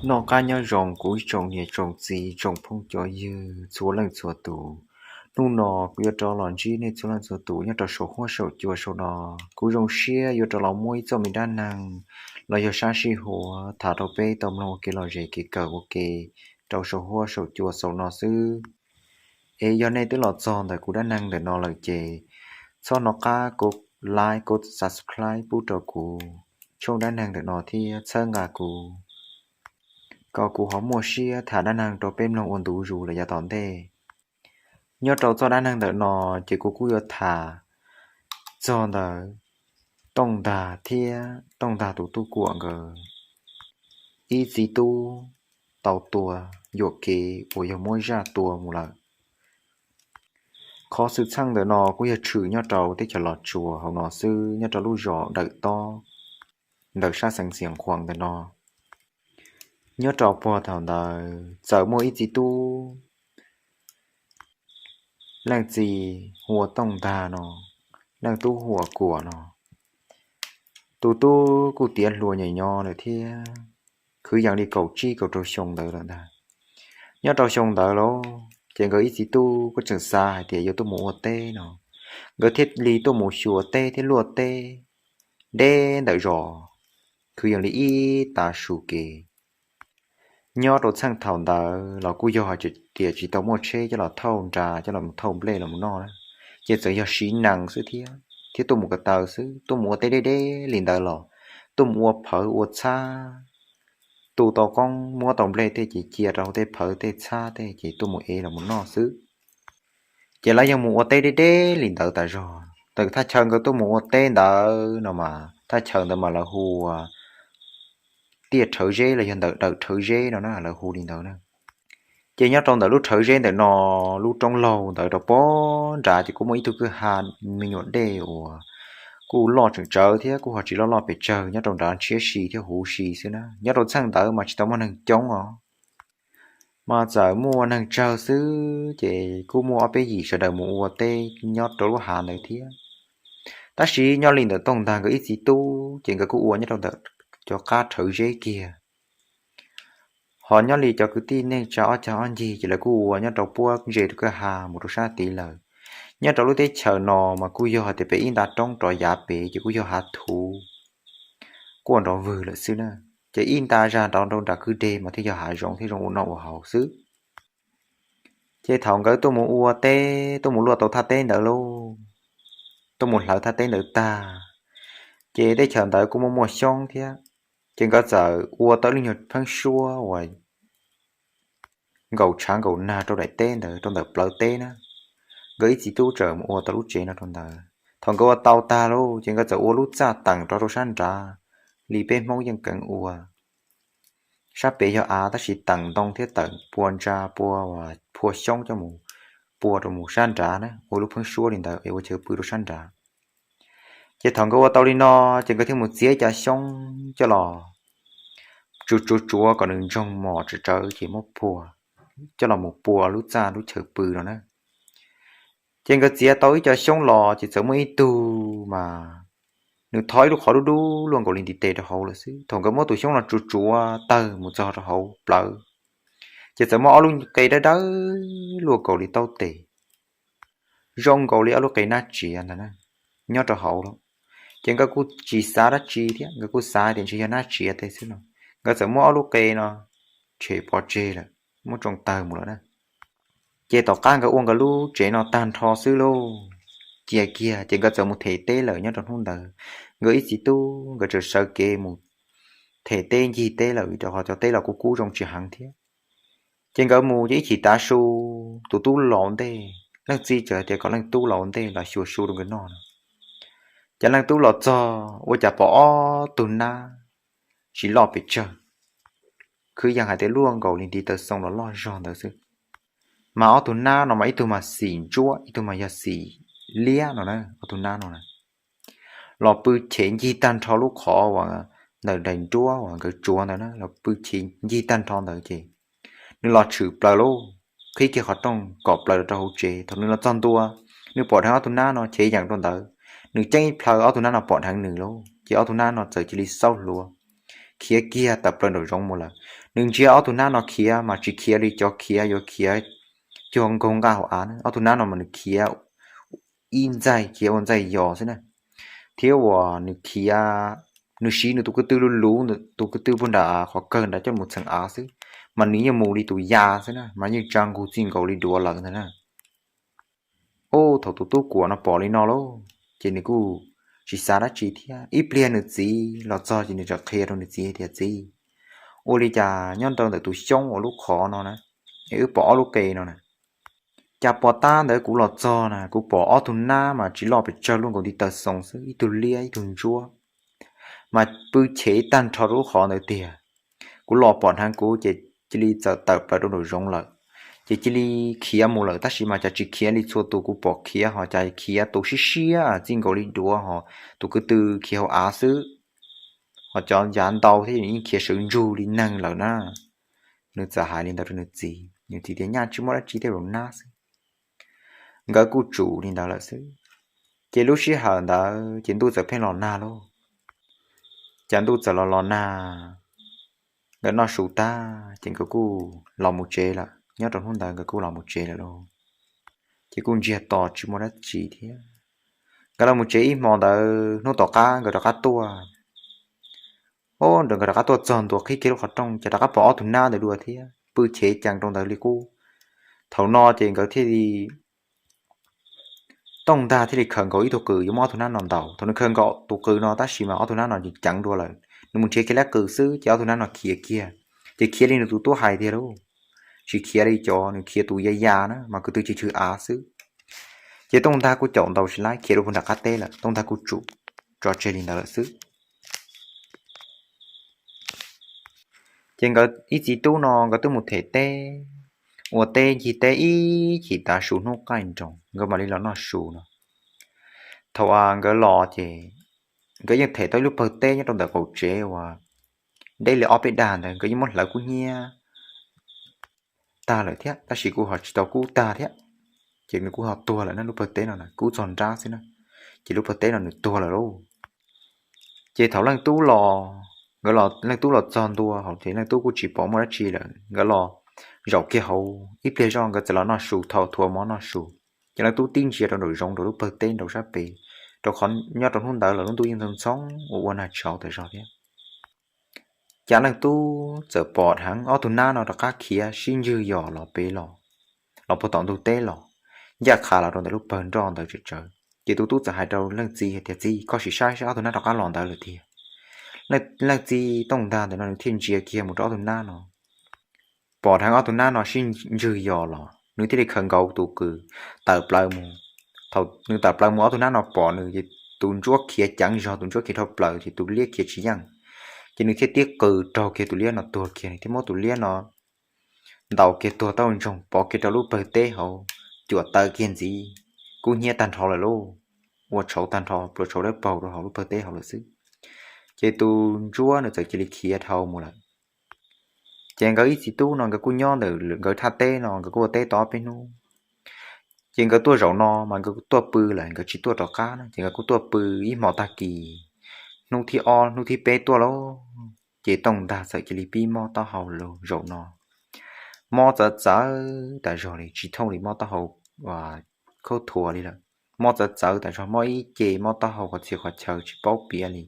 Noj qab nyob zoo kuv ib tsoom niam tsoom txiv tsoom phooj cov ywg txhua leej txhua tus. Hnub no kuv yuav rov los ntsib nej txhua leej txhua tus nyob rau saum huab saum cua saum no. Kuv zoo siab yuav rov los muab ib txoj me dab neeg los yog sab sij huam tham rau peb tau mloog ua kev lom zem kev kawm ua ke rau saum huab saum cua saum no xwb. Es yog nej twb los txog ntawm kuv dab neeg ntawm no lawm ces txhob nco qab kov like kov subscribe pub rau kuv tshooj dab neeg ntawm no thiab txhawb nqa kuv kom kuv ho muaj siab tham dab neeg rau peb mloog ua ntu zus lawm yav tom ntej. Nyob rau txoj dab neeg ntawm no ces kuv kuj yuav tham txog ntawm Tooj Ntag thiab Tooj Ntag tus tub Kuam nkawd ib txiv tub tau tua yuam kev uas yog muab zaj tua mus lawm. Qhov xwm txheej ntawm no kuj yog tshwm nyob rau teb chaws Los Tsuas hauv no xwb, nyob rau lub zos Dawm Tob ntawm sab xeev Xiav Khuam ntawm no. Nyob rau puag thaum ntawd txawm muaj ib txiv tub, leej txiv hu ua Tooj Ntag no, leej tub hu ua Kuam no. Tus tub kuj tiav hluas nyob nyob lawm thiab, kwv yees li kaum tsib kaum rau xyoo ntawd lawm ntag. Nyob rau xyoo ntawd lauj ces nkawd ib txiv tub kuj tseem xav hais tias yuav tuaj mus ua teb no, nkawd thiaj li tuaj mus xyuas teb thiab luaj teb deb ntawm zos, kwv yees li ib tav su kev. Nyob rau txheej thaum ntawd los kuj yog hais tias tsis tau muaj tsheb coj los thauj nra coj los thauj nplej los noj na, ces txawm yog siv nees xwb thiab, thiab tuaj mus ko taw xwb, tuaj mus ua teb deb deb li ntawd los tuaj mus ua phawv ua txhab, tu tau qoob muab tau nplej tej ces cia rau hauv tej phawv tej txhab tej ces tuaj mus ev los mus noj xwb. Ces lawv yog mus ua teb deb deb li ntawd tas zog. Ntawm thaj chaw nkawd tuaj mus ua teb ntawd no mas thaj chaw ntawd mas lawv hu ua Tiaj Rhawv Zeb los yog ntawm Dawm Rhawv Zeb no na, lawv hu li ntawd na. Ces nyob rau ntawm lub rhawv zeb ntawm no, lub roob laug ntawd rau pem nrad ces kuj muaj ib tug kwj ha me nyuam dej uas kuj loj tseem tsawv thiab kuj ho tsis loj loj pes tsawg, nyob rau nrad ntshiab si thiab huv si xwb na. Nyob rau txheej ntawd mas tsis tau muaj neeg coob os, mas txawm muaj neeg tsawg xwb ces kuj muaj ob peb yim sawv daws mus ua teb nyob rau lub hav ntawd thiab. Tab sis nyob li ntawm Tooj Ntag nkawd ib txiv tub ces nkawd kuj ua nyob rau ntawm cov qab rhawv zeb kiag. Ho nyob li cov kwv tij neej tsa ob cag ob ncig ces lawv kuj ua nyob rau puab ntse rau kwj ha mus rau sab tid lawm. Nyob rau lub teb chaws no mas kuj yog hais tias pem ib nta roob rov yav pem ces kuj yog hav thuv quaj nrov vwg lawm xwb na. Ces ib nta zag nrov rau nram kwj deg mas thiaj yog hav zoov thiab zoo ua noj ua haus xwb. Ces thaum nkawd tuaj mus ua teb, tuaj mus luaj tau thaj teb ntawd lauj, tuaj mus hlawv thaj teb ntawd tag, ces teb chaws ntawd kuj muaj muaj xyoob thiab. Ces nkawd txawm ua tau ib lub nyuag pheeb suab uas nkaum tshav nkaum nag rau daim teb ntawd rau ntawm plawv teb na. Nkawd ib txiv tub txawm mus ua tau lub tsev no rau ntawd. Thaum nkawd ua tau tag lauj ces nkawd txawm ua lub txaj teem rau rau sab nrad li peb Hmoob yeej keev ua. Sab pem yog av tab sis teem ntoo thiab teem pua ntsa pua uas phua xyoob coj mus pua rau mus sab nrad na, ua lub pheeb suab li ntawd es ua chaw pw rau sab nrad. Ces thaum nkawd ua tau li no, ces nkawd thiaj mus txiav cov xyoob coj los tsuav tsuav tsuav kom nws ntsoog mos tsawv tsawv ces muab phua coj los mus pua lub txaj lub chaw pw no na. Ces nkawd txiav tau ib co xyoob los ces txawm muaj ib tug mas nws tho ib lub qhov dub dub luaj nkaus li ntiv tes rau hauv lawm xwb. Thaum nkawd muab tus xyoob no tsuav tsuav tawg mus txog rau hauv plawv, ces txawm muaj ob lub qe dawb dawb luaj nkaus li taub tes, zoo nkaus li ob lub qe nab tsiav ntag na, nyob rau hauv lawm. Ces nkawd kuj tsis xav dab tsi thiab, nkawd kuj xav tias ntshe yog nab tsiav tej xwb no. Nkawd txawm muab ob lub qe no tshem pov tseg lawm, muab tsoo tawg mus lawm na. Ces tom qab nkawd ua nkawd lub tsev no tag nrho xwb lauj, cia kiag ces nkawd txawm mus them teb lawm nyob rau hnub ntawd. Nkawd ib txiv tub nkawd txawm sawv kev mus them teb ncig teb lawm vim rau qhov cov teb los kuj kub zoo tsis heev thiab. Ces nkawd mus ces ib chim tav su, tus tub laus ntej, leej txiv txawm hais tias kom leej tub laus ntej los xyuas su rau nkawd noj no. Ces leej tub los txog ua cas pom ob tug nab tsis loj pes tsawg, kwv yees hais tias luaj nkaus li ntiv taw xoo los loj zog ntawd xwb. Mas ob tug nab no mas ib tug mas xim ntsuab ib tug mas yog xim liab no na, ob tug nab no na. Los pw chev ncig tag nrho lub qhov uas ntawm daim nruab uas nkawd tsuav ntawd na, los pw chev ncig tag nrho ntawd ces nws los tshwm plaws lauj, qhib kiag qhov rooj kom plaws rau hauv tsev. Thaum nws los txog ntua, nws pom dheev ob tug nab no chev yees rau ntawd, nws ceeb ib plhaw ob tug nab no pom dheev nws lauj, ces ob tug nab no txawm cia li xaub hluav khiav kiag tawm plaws nraum zoov mus lawm. Nws ntsia ob tug nab no khiav mas tsis khiav li cov khiav yuav khiav cuag nkaug nqaj hauv av na, ob tug nab no mas nws khiav ib ntxaig khiav ua ntxaij yos xwb na. Thiab uas nws khiav, nws siv nws tus ko tw luv luv, tus ko tw puag nram qhov kawg nrad coj mus txheem av xwb, mas nws yeej mus li tus ya xwb na, mas yeej tsa nkaus txij nkaus li duav lawm ntag na. Ub, thaum tus tub kuam no pom li no lauj, ces nws kuj tsis xav dab tsi thiab. Ib pliag nws txiv los txog ces nws txawm qhia rau nws txiv tias, Txiv, ua li cas nyob rau ntawm tus xyoob uas lub qhov no na, es wb pom ob lub qe no na, cas puag ta ntawd kuv los txog na kuv pom ob tug nab mas tsis loj pes tsawg, luaj nkaus ntiv taw xoo xwb, ib tug liab ib tug ntsuab, mas pw chev tag nrho rau lub qhov ntawd tiag. Kuv los pom hneev kuv ces cia li txawm tawm plaws rau nraum zoov lawm, ces cia li khiav mus lawm, tab sis mas cas tsis khiav li txhua tus kuv pom khiav, ho cas khiav tus siab siab txij nkaus li duav, ho tus ko tw khiav hauv av xwb, ho cov yav ntau thiab yeej khiav sawv ntsug li neeg lawm na. Nws txawm hais li ntawd rau nws txiv, nws txiv tias, Nyaj tsis muaj dab tsi, tej zaum nab xwb. Nkawd kuj tsum li ntawd lawm xwb. Ces lub sij hawm ntawd ces ntuj txawm pheej los nag lauj. Ces ntuj txawm los los nag, nkawd noj su tag ces nkawd kuj los mus tsev lawm. Nyob rau hnub ntawd nkawd kuj los mus tsev lawm lauj. Ces kuj ntsiag to tsis muaj dab tsi thiab. Nkawd los mus tsev ib hmo ntawd, hnub tom qab nkawd rov qab tuaj. Ub, nkawd rov qab tuaj txog ntua qhib kiag lub qhov rooj ces rov qab pom ob tug nab ntawd dua thiab, pw chev cees rau ntawd li qub. Thaum no ces nkawd thiaj li, Tooj Ntag thiaj li khaws nkaus ib tug qws yuav muab ob tug nab no ntaus. Thaum nws khaws nkaus tus qws no tab sis mas ob tug nab no ces ceev dua lawm. Nws mus nrhiav kiag lub qws xwb ces ob tug nab no khiav kiag, ces khiav li nws tus tub hais tiag lauj, tsis khiav li cov, nws khiav tus ya ya na, mas ko tw chwv chwv av xwb. Ces Tooj Ntag kuj caum ntaus tsis laib, khiav rau puag nram qab teb lawm, Tooj Ntag kuj tsum tso tseg li ntawd lawm xwb. Ces nkawd ib txiv tub no nkawd twb mus them teb, ua teb ncig teb ib chim tav su hnub qaij nroos nkawd mam li los noj su no. Thaum uas nkawd los ces nkawd yeej them tau ib lub pawg teb nyob rau ntawm qaum tsev uas deb li ob peb dag ntawd, nkawd yeej muab hlawv kub hnyiab tag lawm thiab, tab sis kuj ho tsis tau kub tag thiab, ces nws kuj ho tuag lawm na, lub pawg teb no kub txog nrab xwb na, ces lub pawg teb no nws tuag lawm lauj. Ces thaum leej tub los, nkawd los, leej tub los txog ntua hauv ces leej tub kuj tsis pom muaj dab tsi lawm, nkawd los zaum kiag hauv ib pliag zoj nkawd txawm los noj su, thaum thuav mov noj su, ces leej tub tib ntsia rau nraum zoov rau lub pawg teb nraud sab pem, rau qhov nyob rau hnub ntawd los lub ntuj yeej ntxhoo ntxhoo ua ua nag tshauv tas zog thiab. Cas leej tub txawm pom dheev ob tug nab no rov qab khiav sib ntswg yos los pem los, los puag tom ntug teb los, ncaj qha los rau ntawm lub pawg nroj ntawd tsawv tsawv. Ces tus tub txawm hais rau leej txiv hais tias, Txiv, koj sim saib saib ob tug nab rov qab los ntawd lawm tiag. Leej txiv Tooj Ntag ntawm no nws thiaj ntsia kiag mus rau ob tug nab no, pom dheev ob tug nab no sib ntswg yos los, nws thiaj li khaws nkaus tus qws tawm plaws mus. Thaum nws tawm plaws mus ob tug nab no pom nws ces tus ntsuab khiav ceev zog, tus ntsuab khiav dhau plaws ces tus liab khiav tsis yeej. Ces nws thiaj tib qws raug kiag tus liab no tuag kiag, nws thiaj muab tus liab no ntaus kiag tuag tauj ntsoog pov kiag rau lub pawg teb hauv, cuam taw kiag ntxiv, kub hnyiab tag nrho lawm lauj, ua tshauv tag nrho, pluas tshauv dawb paug rau hauv lub pawg teb hauv lawm xwb. Ces tus ntsuab nws txawm cia li khiav dhau mus lawm. Ces nkawd ib txiv tub no nkawd kuj nyob ntawm nkawd thaj teb no, nkawd kuj ua teb tau ob peb hnub. Ces nkawd tuaj zaum no mas nkawd kuj tuaj pw lawm, nkawd tsis tuaj rov qab na, ces nkawd kuj tuaj pw ib hmo tag kis, hnub thib ob hnub thib peb tuaj lauj, ces Tooj Ntag txawm cia li pib mob taub hau lauj zaum no. Mob txawv txawv tas zog li, tsis thooj li mob taub hau khaub thuas li lawm. Mob txawv txawv tas zog, mob ib ce, mob taub hau qhov txhia qhov chaw tsis paub piav li.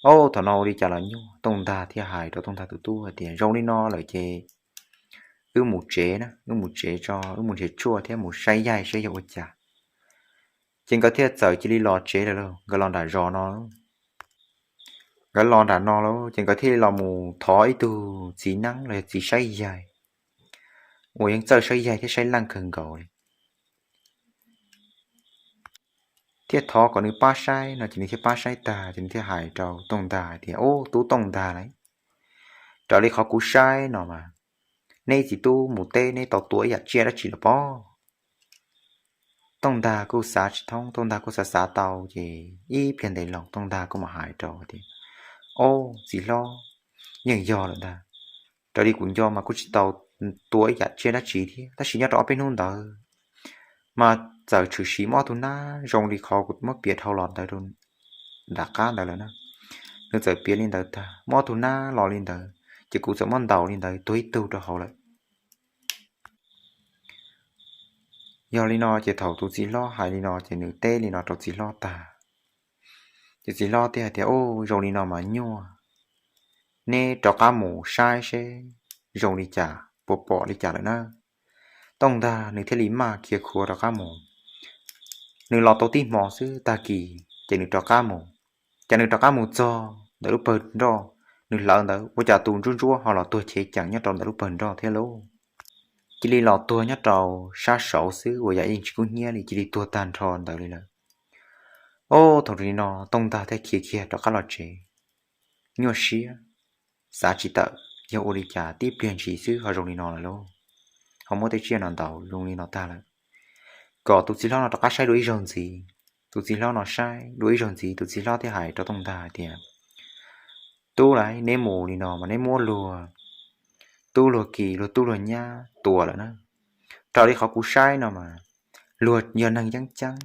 Ob, thaum no ua li cas los nyuaj, Tooj Ntag thiaj hais rau Tooj Ntag tus tub hais tias, Zoo li no lawm ces wb mus tsev na, wb mus tsev tso, wb mus nrhiav tshuaj thiab mus saib yaig saib yog ua cas. Ces nkawd thiaj txawm cia li los tsev lawm lauj, nkawd los nram zos no. Nkawd los nram no lauj, ces nkawd thiaj li los mus thov ib tug txiv neeb los yog txiv saib yaig uas yeej txawj saib yaig thiab saib leej kawg nkaus li, thiaj thov kom nws pab saib no, ces nws thiaj pab saib tag ces nws thiaj hais rau Tooj Ntag hais tias, Ub, tub Tooj Ntag lauj, raws li qhov kuv saib no mas neb txiv tub mus teb neb tau tua ib yam tsiaj dab tsi los pob? Tooj Ntag kuj xav tsis thoob, Tooj Ntag kuj xav xav tau ces ib pliag ntev los Tooj Ntag kuj mam hais rau tias, Ob, txiv hlob, yeej yog lawm ntag. Raws li kuv nco mas kuj tsis tau tua ib yam tsiaj dab tsi thiab, tab sis nyob rau ob peb hnub ntawd mas txawm tshwm sim muaj ob tug nab zoo li qhov kuv muab piav dhau los ntawd rau nram qab ntawd lawm na. Nws txawm piav li ntawd tag, muaj ob tug nab los li ntawd, ces kuv txawm muab ntaus li ntawd tuag ib tug rau hauv lawm. Yog li no ces thaum tus txiv hlob hais li no ces nws teb li no rau txiv hlob tag, ces txiv hlob thiaj hais tias, Ub, zoo li no mas nyuaj, neb rov qab mus saib seb zoo li cas, puas pom li cas lawm na. Tooj ntag nws thiaj li maj khiav khuav rov qab mus. Nws los tau tib hmo xwb, tag kis ces nws rov qab mus. Ces nws rov qab mus txog ntawm lub pawg nroj, nws hlawv ntawd ua cas tus ntsuab ntsuab ho los tuag chev cees nyob rau ntawm lub pawg nroj thiab lauj. Cia li los tuag nyob rau sab saud xwb uas yam yeej tsis kub hnyiab li, cia li tuag tag nrho ntawd li lawm. Ub, thaum li no Tooj ntag thiaj khiav kiag rov qab los tsev. Nyuaj siab, xav tsis tawm yog ua li cas tib pliag ntshis xwb ho zoo li no lawm lauj, ho muab tej tsiaj no ntaus zoo li no tag lawm, kom tus txiv hlob no rov qab saib dua ib zaug ntxiv. Tus txiv hlob no saib dua ib zaug ntxiv, tus txiv hlob thiaj hais rau Tooj ntag hais tias, Tub lauj, neb mus li no mas neb muab luag tub luag ki, luag tub luag nyab tua lawm na. Raws li qhov kuv saib no mas luag yog neeg yeeb ceeb,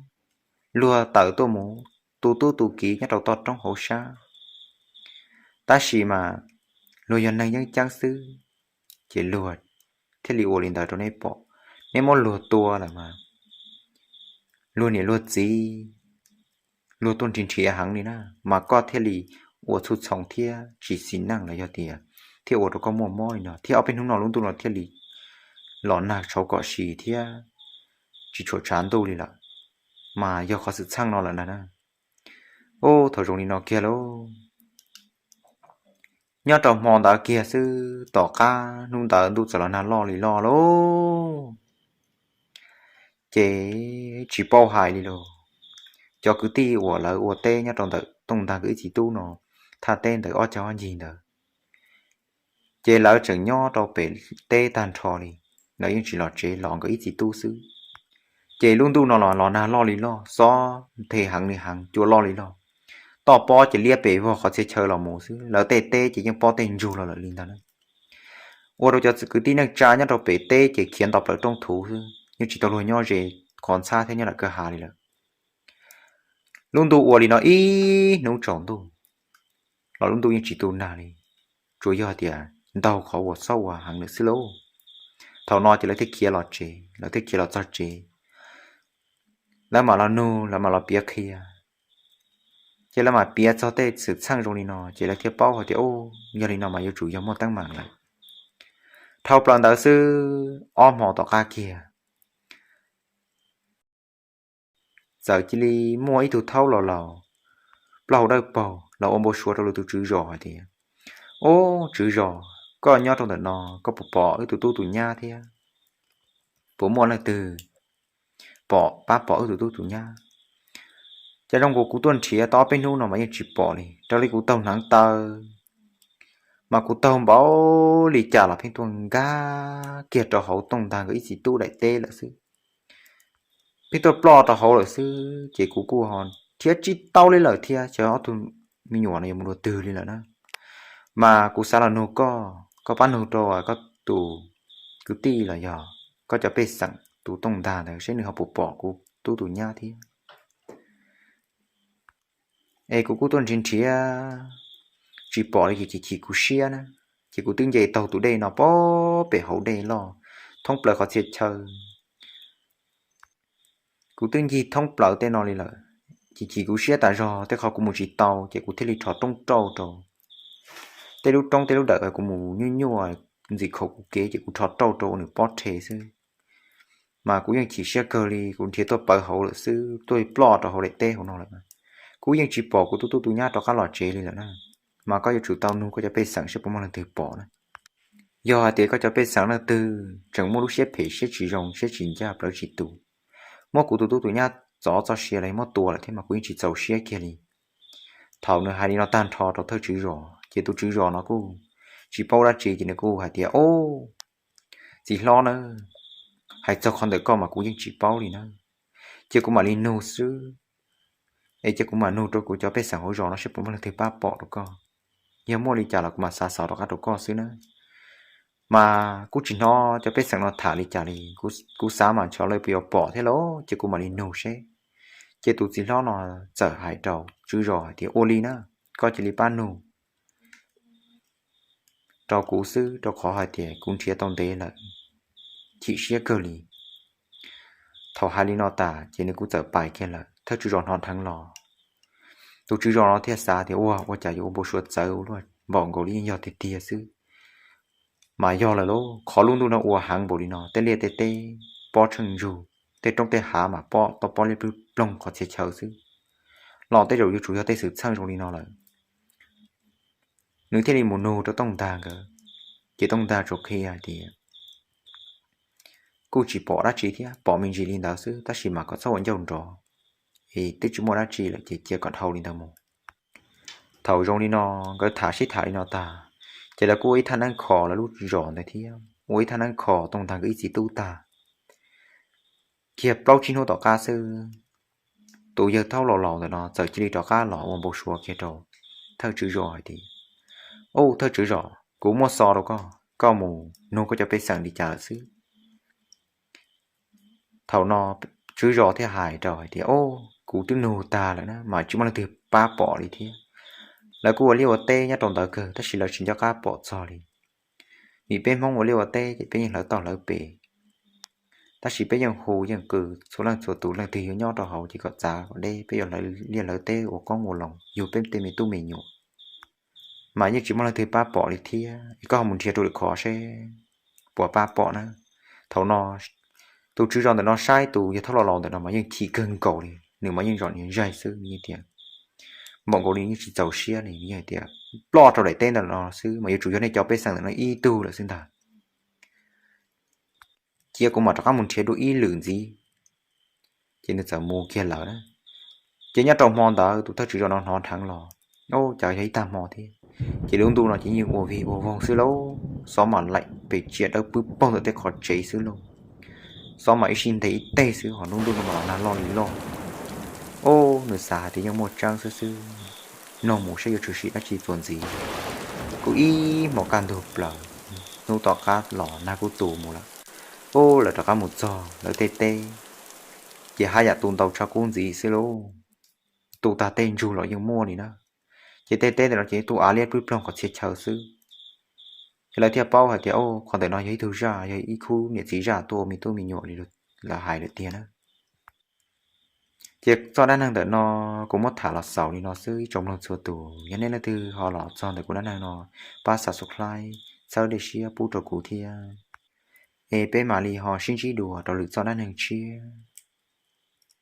luag tawm tuaj mus tu tub tu kiv nyob rau toj roob hauv sab, tab sis mas luag yog neeg yeeb ceeb xwb, ces luag thiaj li ua li ntawd rau neb pom. Neb muab luag tua lawm mas luag niam luag txiv, luag tuaj nrhiav nrhiav heev li na, mas koj thiaj li ua txhua txhoov thiab tsis xis neej los yog tias thiaj ua rau koj muaj mob li no, thiab ob peb hnub no lub ntuj no thiaj li los nag tshauv kom si thiab tsis tshua tshav ntuj li lawm, mas yog qhov xwm txheej no lawm ntag na. Ub, thaum zoo li no kiag lauj, nyob rau hmo ntawd kiag xwb tom qab hnub ntawd ntuj txawm los nag loj li loj lauj. Ces tsis paub hais li lauj, cov kwv tij uas lawv ua teb nyob rau ntawm Tooj ntag nkawd ib txiv tub no thaj teb ntawd ob cag ob ncig ntawd, ces lawv tseem nyob rau pem teb tag nrho li, lawv yeej tsis los tsev, los nkawd ib txiv tub xwb. Ces lub ntuj no los los nag loj li loj, xob nthe heev li heev, cua loj li loj, toj pob ces liab pes vog qhov txhia chaw los mus xwb, lawv tej teb ces yeej pob tej ntsug los lawm li ntag na. Ua rau cov kwv tij neej tsa nyob rau pem teb ces khiav nto plaws rooj thuv xwb, yeej tsis tau luag nyob ze qhov ntxhab thiab nyob lawm kwj ha li lawm. Lub ntuj ua li no ib hnub tsaus ntuj los lub ntuj yeej tsis tu nag li, tsuas yog tias ntaug qhov uas xob ua heev lawm xwb lauj. Thaum no ces lawv thiaj khiav los tsev, lawv thiaj khiav los txog tsev, lawv mam los nug, lawv mam los piav qhia. Ces lawv mam piav txog tej xwm txheej zoo li no ces lawv thiaj paub hais tias, Ub, yog li no mas yuav tsum yog muaj teeb meem lawm. Dhau plaws ntawd xwb ob hmo tom qab kiag txawm cia li muaj ib tug thaub laus laus, plaub hau dawb paug los ua npau suav rau lawv tus tswv zos hais tias, Ub, tswv zos, koj nyob rau ntawm no koj puas pom wb tus tub tus nyab thiab? Puas muaj leej twg pom, pab pom wb tus tub tus nyab? Cas zoo nkaus kuv tuaj nrhiav tau ob peb hnub no mas yeej tsis pom li, raws li kuv taug hneev taw mas kuv taug npaum li cas los pheej tuaj nkag kiag rau hauv Tooj ntag nkawd ib txiv tub daim teb lawm xwb. Pheej tuaj ploj rau hauv lawm xwb, ces kuv kuj ho nrhiav tsis tau li lawm thiab, xyov ob tug me nyuam no yuav mus dua twg li lawm na. Mas kuv xav los nug koj, koj pab nug rau koj tus kwv tij los yog koj cov pej xeem tus Tooj ntag ntawd seb nws ho puas pom kuv tub tus nyab thiab. Es kuv kuj tuaj nrhiav nrhiav tsis pom li ces chim chim kuv siab na, ces kuv twb nce taug tus dej no pem hauv dej loj thoob plaws qhov txhia chaw. Kuv twb ncig thoob plaws tej no li lawm, chim chim kuv siab tas zog, tej qhov kuv mus tsis tau ces kuv thiaj li rho roob rauj rau tej lub roob tej lub dawm, kuv mus nyuaj nyuaj ntxim khaum kuv kev ces kuv rho rauj rau ua nws pob rhe xwb. Mas kuv yeej chim siab kawg li, kuv nrhiav tuaj pawv hauv lawm xwb, tuaj ploj rau hauv daim teb hauv no lawm. Kuv yeej tsis pom kuv tus tub tus nyab rov qab los tsev li lawm na. Mas koj yuav tsum tau nug koj cov pej xeem seb puas muaj leej twg pom na. Yog hais tias koj cov pej xeem leej twg tseem muaj lub siab phem siab tsis zoo siab tsis ncaj plawv tsis tus, muab kuv tus tub tus nyab txov txoj sia los muab tua lawm thiab mas kuv yeej tsis txaus siab kiag li. Thaum nws hais li no tag nrho rau thawj tswv zos ces tus tswv zos no kuj tsis paub dab tsi ces nws kuj hais tias, Ob, txiv hlob na, hais txog qhov ntawm koj mas kuv yeej tsis paub li na. Ces kuv mam li nug xwb, es ces kuv mam nug rau kuv cov pej xeem hauv zos no seb puas muaj leej twg pab pom rau koj. Yog muaj li cas los kuv mam xav xov rov qab rau koj xwb na. Mas kuv tsis hnov cov pej xeem no tham li cas li, kuv xav mas ntshe lawv puas yuav pom thiab lauj, ces kuv mam li nug seb. Ces tus txiv hlob no txawm hais rau tswv zos hais tias, Ua li na, koj cia li pab nug. rau kuv xwb, rau qhov hais tias kuv nrhiav tau ntev lawm, chim siab kawg li. Thaum hais li no tas ces nws kuj txawm pais kiag lawm. Thawj tswv zos hnov dheev los, tus tswv zos no thiaj xav tias, Ua, ua cas yuav ua npau suav txawv ua luaj, npaum nkaus li yeej yog tiag tiag xwb. Mas yog lawm lauj, qhov lub ntuj no ua heev npaum li no, tej liaj tej teb pob tsheej ntsug, tej roob tej hav mas pob tau pob liab ploog qhov txhia chaw xwb, los tej zaum yuav tsum yog tej xwm txheej zoo li no lawm. Nws thiaj li mus nug rau Tooj Ntag nkawd, ces Tooj Ntag tsuas qhia hais tias, Kuj tsis pom dab tsi thiab, pom me ntsis li ntawd xwb, tab sis mas kom txhob ua ncauj nrov, es twb tsis muaj dab tsi lawm ces cia kom dhau li ntawd mus. Thaum zoo li no, nkawd tham sib tham li no tag, ces lawv kuj ua ib thaj neeb kho lawv lub zos ntawd thiab, ua ib thaj neeb kho Tooj Ntag nkawd ib txiv tub tag, kiag plaub tsib hnub tom qab xwb, tus yawg thaub laus laus ntawm no txawm cia li rov qab los ua npau suav kiag rau thawj tswv zos hais tias, Ub, thawj tswv zos, kuv muaj xov rau koj, koj mus nug koj cov pej xeem li cas lawm xwb? Thaum no tswv zos thiaj hais rau hais tias, Ub, kuv twb nug tag lawm na, mas tsis muaj leej twg pab pom li thiab. Lawv kuj ua liaj ua teb nyob rau ntawd kawg, tab sis lawv tsis nco qab pom txog li. Vim peb Hmoob ua liaj ua teb ces peb yeej hlawv toj hlawv pem, tab sis peb yeej hu yeej qw txhua leej txhua tus, leej twg yuav nyob rau hauv ces kom txav kom deb, peb yuav hlawv liaj hlawv teb ua qoob ua loo yug peb tej me tub me nyuam, mas yeej tsis muaj leej twg pab pom li thiab. Es koj ho mus nrhiav rau lwm qhov seb puas pab pom na. Thaum no tus tswv zos ntawm no saib tus yawg thaub laus laus ntawm no mas yeej chim kawg nkaus li, nws mas yeej zom zaws xwb, nws yeej tias, npaum nkaus li yeej tsis txaus siab li, nws yeej tias, Ploj rau daim teb ntawm no xwb mas yuav tsum yog nej cov pej xeem ntawm no ib tug lawm xwb ntag. Cia kuv mam rov qab mus nrhiav dua ib lwm ntxiv. Ces nws txawm mus kiag lawm na. Ces nyob rau hmo ntawd tus thawj tswv zos no hnov dheev los, ub, cas yog ib tag hmo thiab. Ces lub ntuj no ces yeej ua vig ua voog xwb lauj, xob mas laim pes tsiam dawb pwb poog ntawm tej qhov tsev xwb lauj. Xob mas ib sij ntev ib teg xwb, ho lub ntuj no mas los nag loj li loj. Ub, nws xav hais tias yeej muaj tseeb xwb xwb, nug mus saib yuav tshwm sim dab tsi txuas ntxiv. Kuj ib hmos kaj ntug plaws, hnub tom qab los nag kuj tu mus lawm. Ub, lawv rov qab mus txog lawv tej teb, ces haj yam tu ntau tshaj qub ntxiv xwb lauj. Tu tag tej ntsug los yeej muaj li na. Ces tej teb ntawm no ces tu av liab pwb ploog qhov txhia chaw xwb. Ces lawv thiaj paub hais tias, Ub, qhov ntawm no yog ib tug zaj, yog ib khub niam txiv zaj tuaj ua me tub me nyuam li lawv hais lawm tiag na. Ces txoj dab neeg ntawm no kuv muab tham los xaus li no xwb ib tsoom mloog txhua tus. Yog nej leej twg ho los txog ntawm kuv dab neeg no, pab subscribe, txhawb dej siab pub rau kuv thiab. Es peb mam li ho sib ntsib dua rau lwm txoj dab neeg tshiab.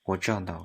Ua tsaug ntau.